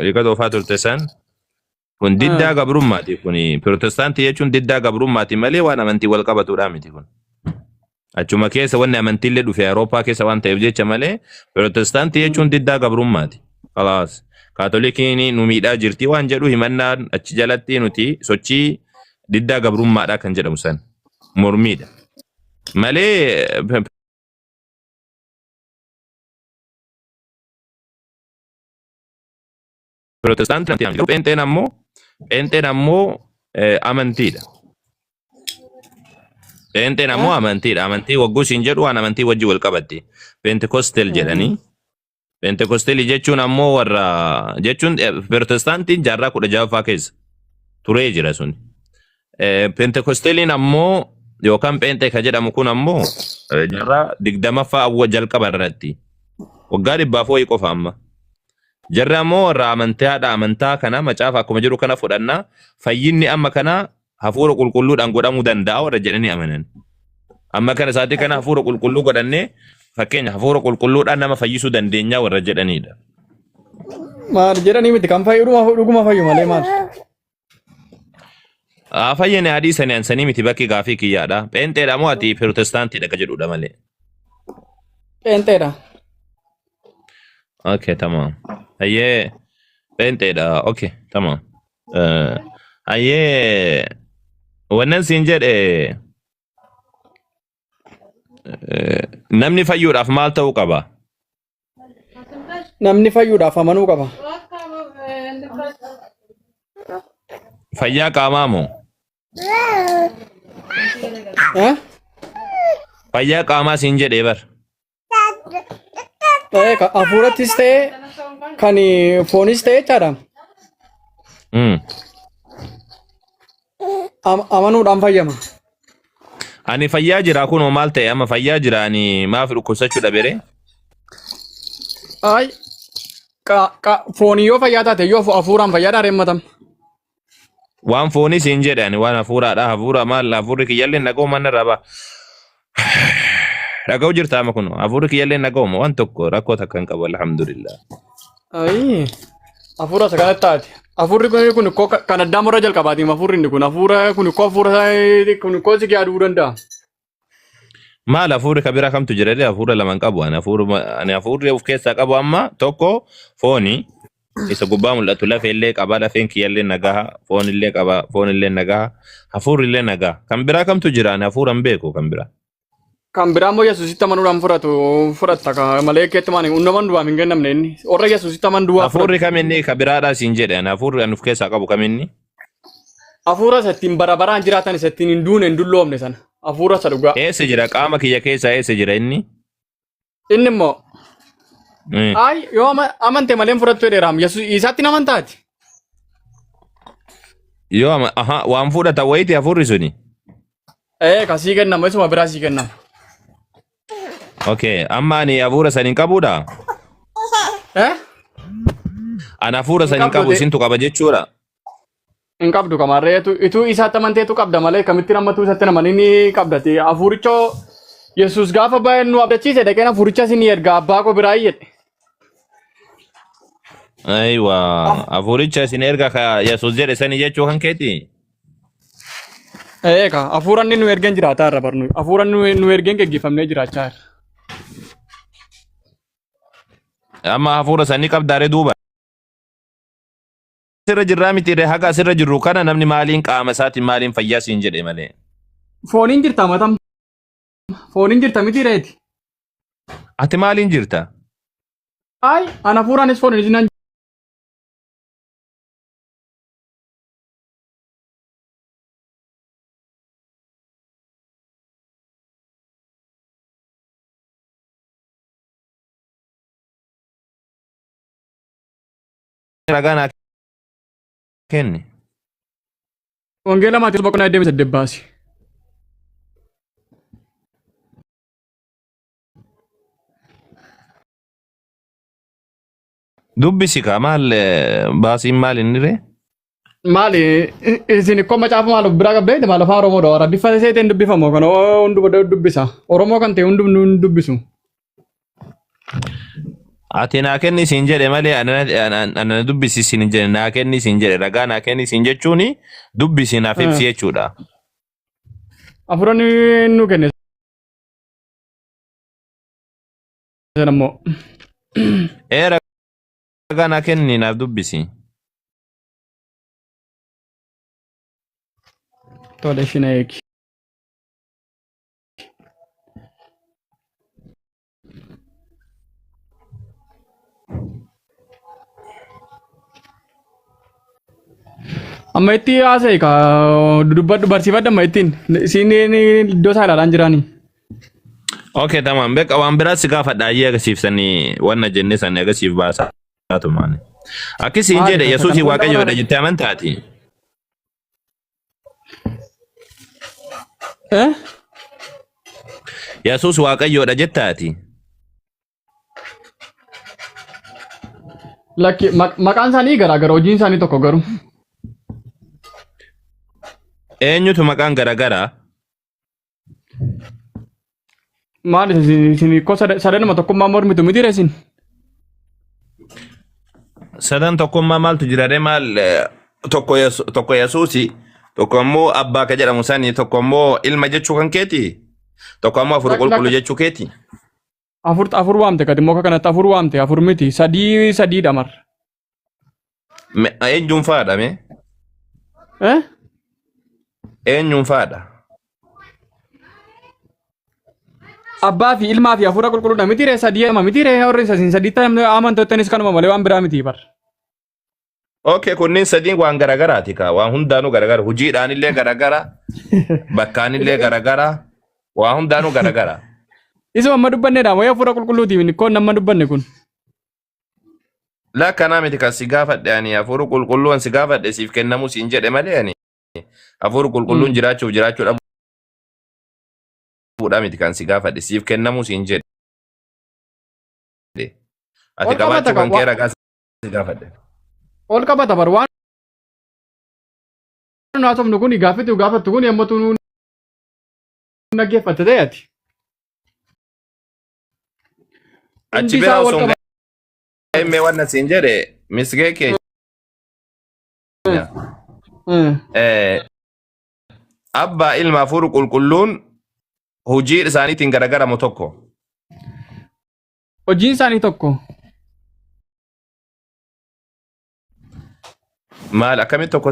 liqa doofaa turte san kun diddaa gabrummaati kun pirootestaantii jechuun diddaa gabrummaati malee waan amantii wal qabatudha miti kun. Achuma keessa wanni amantiillee dhufe Awurooppaa keessa waan ta'eef jecha malee pirootestaantii jechuun diddaa gabrummaati. Kalaas kaatolikiin nu miidhaa jirti waan jedhu himannaan achi jalatti nuti sochii diddaa gabrummaadha kan jedhamu san mormiidha. Malee pirootestaantii amantii garuu pheenxeen ammoo amantiidha. Pheenxeen ammoo amantiidha. Amantii wagguu siin jedhu waan amantii wajji wal qabatti. Peentekostel jedhanii. Peentekostelii jechuun ammoo warra jechuun pirootestaantiin jaarraa 16ffaa keessa turee jira sun. Peentekosteliin ammoo yookaan pheenxee kan jedhamu kun ammoo jaarraa 20ffaa awwa jalqaba irratti waggaa dhibbaaf wayii qofa amma. Jarri ammoo warra amantii haadha amantaa kana macaafa akkuma jiru kana fudhannaa fayyinni amma kana hafuura qulqulluudhaan godhamuu danda'a warra jedhanii amanan. Amma kana isaatii kana hafuura qulqulluu godhannee fakkeenya hafuura qulqulluudhaan nama fayyisuu dandeenya warra jedhanidha. Maal jedhanii miti kan fayyu dhuguma fayyu malee maal. Haa fayyane adii sanii ansanii miti bakki gaafii kiyyaadha. Pheenxeedha moo ati pirootestaantiidha ka jedhudha malee. Pheenxeedha. Okay, tamam. Hayyee pheenxeedha. Okay, tamam. Hayyee wannan siin jedhe namni fayyuudhaaf maal ta'uu qaba? Namni fayyuudhaaf amanuu qaba. Fayyaa qaamaa moo? Eh? Fayyaa qaamaa siin jedhee bar. Kan hafuurattis ta'e kan foonis ta'e jechaadha. Amanuudhaan fayyama. Ani fayyaa jira kunoo maal ta'e amma fayyaa jira ani maaf dhukkubsachuu dhabere? Ay, foonii yoo fayyaa taate yoo hafuuraan fayyaa dhaaremmatam. Waan foonii siin jedhe ani waan hafuuraadha hafuura maal hafuurri kiyyallee naga'u mana irraa ba'a. Dhaga'u jirta amma kun hafuurri kiyyallee naga'u waan tokko rakkoo takka hin qabu alhamdulillah. Ayi, hafuura isa kanatti taate. Hafuurri kun kun kan addaa murra jalqabaati hafuurri inni kun hafuura kun koo hafuura kun koo si yaaduu danda'a. Maal hafuurri ka biraa kamtu jira jedhee hafuura lama hin qabu ani ani hafuurri of keessaa qabu amma tokko fooni isa gubbaa mul'atu lafee illee qaba lafeen kiyyallee nagaha foon illee qaba foon illee nagaha hafuurri illee nagaha kan biraa kamtu jira ani hafuura hin beeku kan biraa. Kan biraa immoo Yesuusitti amanuudhaan fudhatu fudhatta ka malee keetti maani hundaman du'aaf hin kennamne inni warra Yesuusitti aman duwwaa Hafuurri kam inni ka biraadhaa siin jedhe ani hafuurri ani of keessaa qabu kam inni? Hafuura isa ittiin bara baraan jiraatan isa ittiin hin duune hin dulloomne sana hafuura isa dhugaa. Eessa jira qaama kiyya keessaa eessa jira inni? Inni immoo ay yoo amante malee hin fudhattu jedheera Yesuus isaatti hin amantaati. Yoo aha waan fudhata wayiiti hafuurri suni. Ee ka sii kennama isuma biraa sii kennama. Okay amma ani hafuura san hin qabuudha? Eh? Ani hafuura san hin qabu isintu qaba jechuudha. Hin qabdu kamaarree ituu isaatti amanteetu qabda malee kamittiin ammatuu isatti namanii ni qabdati. Hafuurichoo Yesuus gaafa baay'een nu abdachiise dhaqeen hafuuricha isin erga abbaa koo biraa jedhe. Aywa hafuuricha isin erga ka Yesuus jedhe sani jechuu kan keeti? Ee ka hafuura inni nu ergeen jiraataa irra barnu hafuura nu ergeen geggeeffamnee jiraachaa irra. Amma hafuura sanii qabdaaree duuba. Asirra jirraa miti irree haga asirra jirru kana namni maaliin qaama isaatiin maaliin fayyaa siin jedhe malee. Fooniin jirta matam. Fooniin jirta miti reeti. Ati maaliin jirta? Ay, an hafuuraanis fooniinis nan Ragaa naa kenni. Wangeela Maatewos boqonnaa 28 baasi. Dubbisi kaa maal baasiin maal inni ree? Maali isin ikkoo macaafa maal of biraa qabdee maal afaan Oromoo dha warra bifa seeteen dubbifamu kan hunduma dubbisa. Oromoo kan ta'e hundumtuu hin dubbisu. Ati naa kenni siin jedhe malee ana na dubbisi siin hin jedhe naa kenni siin jedhe ragaa naa kenni siin jechuun dubbisi naaf ibsi jechuudha. Hafuura nu kenne sana immoo. Ee ragaa naa kenni naaf dubbisi. Tole isheen eegi. Amma itti haasa'e ka dubbadhu barsiifadhu amma ittiin isiin iddoo isaa ilaalaan jiraani. Okay tamam beqa waan biraa si gaafadha ayyee agarsiifsanii wanna jenne sani agarsiif baasaa tumaani. Akkasiin Maali jedhe kan Yesuusii kan Waaqayyoodha jettee amantaati. Eh? Yesuus Waaqayyoodha jettaati. Lakki maqaan isaanii garaagara hojiin isaanii tokko garuu. Eenyutu maqaan garagaraa? Maal isin isin ko sadanuma tokkummaa mormitu miti isin. Sadan tokkummaa maaltu jira ree maal tokko tokko Yesuusi tokko ammoo abbaa ka jedhamu sani tokko ammoo ilma jechuu kan keeti tokko ammoo afur qulqullu jechuu keeti. Afur afur waamte kati muka kanatti afur waamte afur miti sadii sadiidha mar. Eenyuun faadha mee? Eh? Eenyuun faadha? Abbaa fi ilmaa fi hafuura qulqulluudha miti ree sadii ama miti ree warri isin sadiitti amantottanis kanuma malee waan biraa miti bar. Okay, kunniin sadiin waan garagaraati kaa. Waan hundaanuu garagara. Hojiidhaan illee garagara. Bakkaan illee garagara. Waan hundaanuu garagara. Isuma amma dubbanneedha wayii hafuura qulqulluuti koon amma dubbanne kun. La kanaa miti kan si gaafadhe ani hafuura qulqulluun si gaafadhe siif kennamuu siin jedhe malee ani hafuura qulqulluun jiraachuuf jiraachuu dhabuudha miti kan si gaafadhe siif kennamuu siin jedhe. Ati Ol qabata qabaachuu kan ka kee ragaa si gaafadhe. Ol qabata bar waan nu haasofnu kun gaaffitu gaafattu kun yommuu nu dhaggeeffatte ta'e ati. Achi Hundi bira isaa wal osoo hin qabata. gahin mee waan siin jedhe misgee keenya. Abbaa ilma hafuura qulqulluun hojii isaaniitiin garagaramu tokko. Hojiin isaanii tokko. Maal akkamitti tokko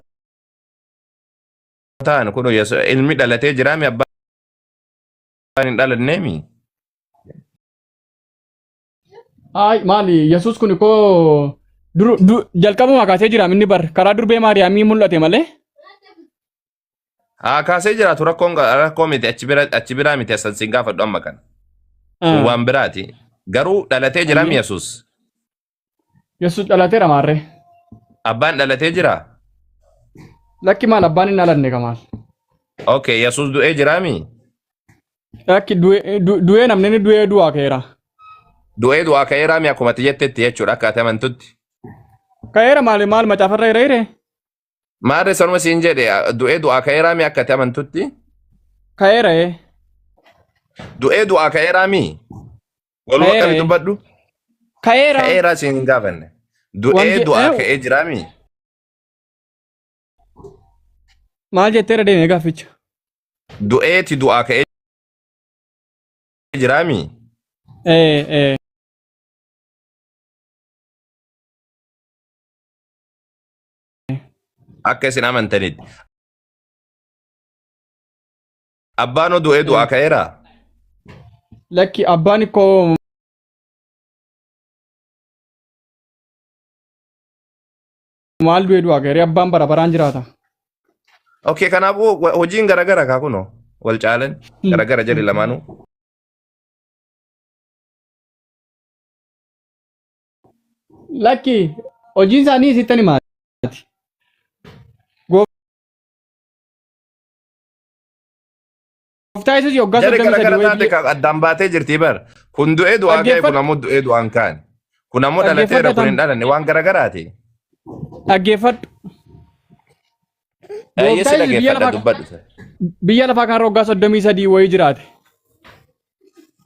ta'an kun ilmi dhalatee jiraami abbaan hin dhalanneemi. Ay maali Yesuus kun koo jalqabuma kaasee jira inni bar karaa durbee Maariyaamii mul'ate malee. Haa kaasee jiraatu rakkoon rakkoo miti achi biraa miti asan siin gaafadhu amma kana. Kun waan biraati. Garuu dhalatee jiraami Yesuus. Yesuus dhalateera maarree. Abbaan dhalatee jiraa? Lakki maal abbaan hin dhalanne kamaal. Okay, Yesuus du'ee jiraami? Lakki du'ee namni inni du'ee du'aa ka'eera. Du'ee du'aa ka'eeraami akkuma ati jettetti jechuudha akka ati amantutti. Ka'eera maal maal macaafarra jira hiree? Maarree sanuma siin jedhe du'ee du'aa ka'eeraami akka ati amantutti. Ka'eera ee. Du'ee du'aa ka'eeraami? Waluma Ka'eera qabi ee. dubbadhu. Ka'eera. Ka'eeraa siin hin gaafanne. Du'ee du'aa ka'ee jiraami? Maal jetteera deemee gaafficha? Du'eeti du'aa ka'ee jiraami? Ee ee. Akka isin amantanitti. Abbaanoo du'ee du'aa ka'eeraa? Lakki abbaan koo maal du'ee du'aa ka'eera abbaan bara baraan jiraata. Okay, kanaafuu hojiin garagara kaa kunoo wal caalan garagara jedhi lamaanuu. Lakki hojiin isaanii sittan himaati. Gooftaa Yesuus waggaa Jarri 33 garagara wayii taate biyya ka addaan baatee jirti bar. Kun du'ee du'aa ka'e kun dhaggeeffadhu ammoo du'ee du'aan kaane. Kun ammoo dhalateera dhaggeeffadhu kun hin tam dhalanne waan garagaraati. dhaggeeffadhu. Eeyyee Gooftaa si Yesuus biyya dhaggeeffadha lafaa dubbadhu. biyya lafaa kanarra waggaa 33 wayii jiraate.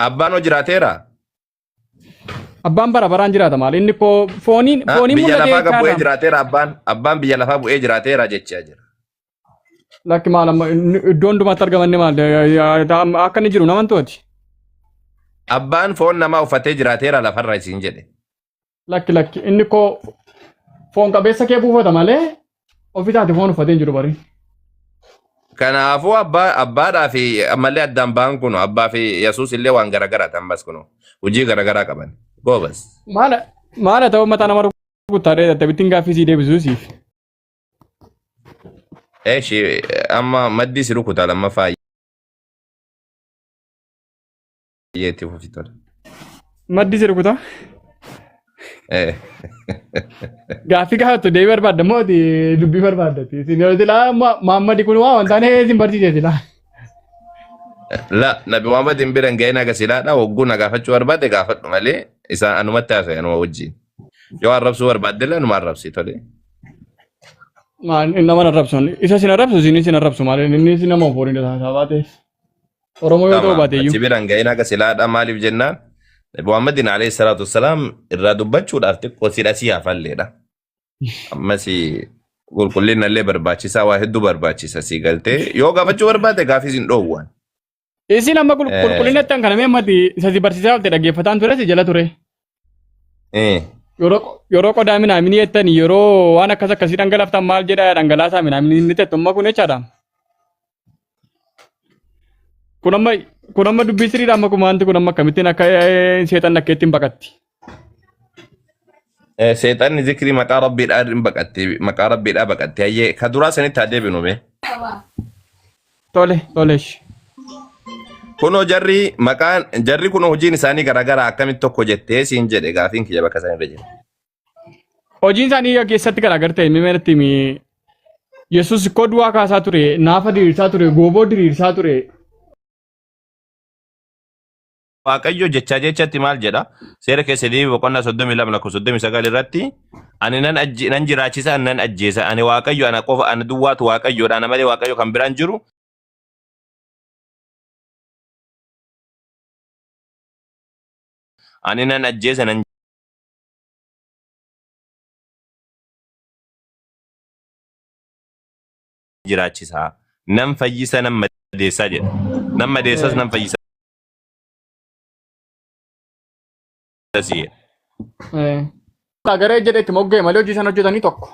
Abbaan hoo jiraateera? Abbaan bara baraan jiraata maal inni koo fooniin Ah, fooniin Biyya mul'atee lafaa gad bu'ee jechaadha. jiraateera abbaan abbaan biyya lafaa bu'ee jiraateera jechaa jira. Lakki maal amma inni iddoo hundumaatti argamanni maal akka inni jiru naman to'ati. Abbaan foon namaa uffatee jiraateera lafarra isiin jedhe. Lakki lakki inni koo foon qabeessa kee buufata malee ofiisaati foon uffatee hin jiru bari. Kanaafuu abbaa abbaadhaa fi ammallee addaan ba'an kun abbaa fi Yesuus illee waan garagaraa ta'an bas kun hojii garagaraa qaban. Goobas. Maala maala ta'uu mataa nama rukuttaadhee dadhabittiin gaaffii sii deebisuu siif. Eeshi amma maddii si rukutaa lammaffaa yeetti fufi tola. Maddi si rukutaa. Eh. Gaaffii gaafattu deebii barbaadda moo ati dubbii barbaaddati? Isin yoo silaa Muhammadi kun waa wantaan isin barsiise silaa. La Nabi Muhammad hin bira hin ga'in haga silaadha hogguu na gaafachuu barbaadde gaafadhu malee isaan anumatti haasa'e anuma wajjin. Yoo arrabsuu barbaadde illee anuma arrabsi tole. Maal nama arrabsu isa isin arrabsu isin isin arrabsu maal inni isin nama fooriin isaa baate. Oromoo yoo ta'u Tamaam baate achi iyyuu. bira hin ga'in haga silaadha maaliif jennaan Nabi Muhammadin alayhi salaatu wassalaam irraa dubbachuudhaaf xiqqoo sidha si hafalleedha. Ammas qulqullina illee barbaachisaa waa hedduu barbaachisa si galtee yoo gaafachuu barbaadde gaafii sin dhoowwan. Isin amma qulqullinatti kan kanamee ammati isa si barsiisaa oolte dhaggeeffataan ture si jala ture. Yeroo yeroo qodaa minaaminii jettani yeroo waan akkas akkasii dhangalaftan maal jedhaa dhangalaasaa minaaminii inni jettu amma kun jechaadha. Kun amma kun amma dubbii siriidha amma kun wanti kun amma akkamittiin akka seexan akka ittiin baqatti. Seexanni zikrii maqaa rabbiidhaa hin baqatti maqaa rabbiidhaa baqatti hayyee ka duraa sanitti haa deebinu mee. Tole tole. Kunoo jarri maqaan jarri kunoo hojiin isaanii garaagaraa akkamitti tokko jettee siin jedhe gaafiin kiyya bakka sanirra jira. Hojiin isaanii keessatti garaagar ta'e mimeetti mi Yesuus koo du'aa kaasaa ture, naafa diriirsaa ture, gooboo diriirsaa ture. Waaqayyo jechaa jechatti maal jedha? Seera keessa deebii boqonnaa 32 lakkoofsa 39 irratti ani nan ajje- nan jiraachisa ani nan ajjeesa ani Waaqayyo ana qofa ana duwwaatu Waaqayyoodha ana malee Waaqayyo kan biraan jiru ani nan ajjeesa nan jiraachisa nan fayyisa nan madeessaa jedha nan madeessas nan fayyisas jedha. Garee jedhe itti moggee malee hojii isaan hojjetanii tokko.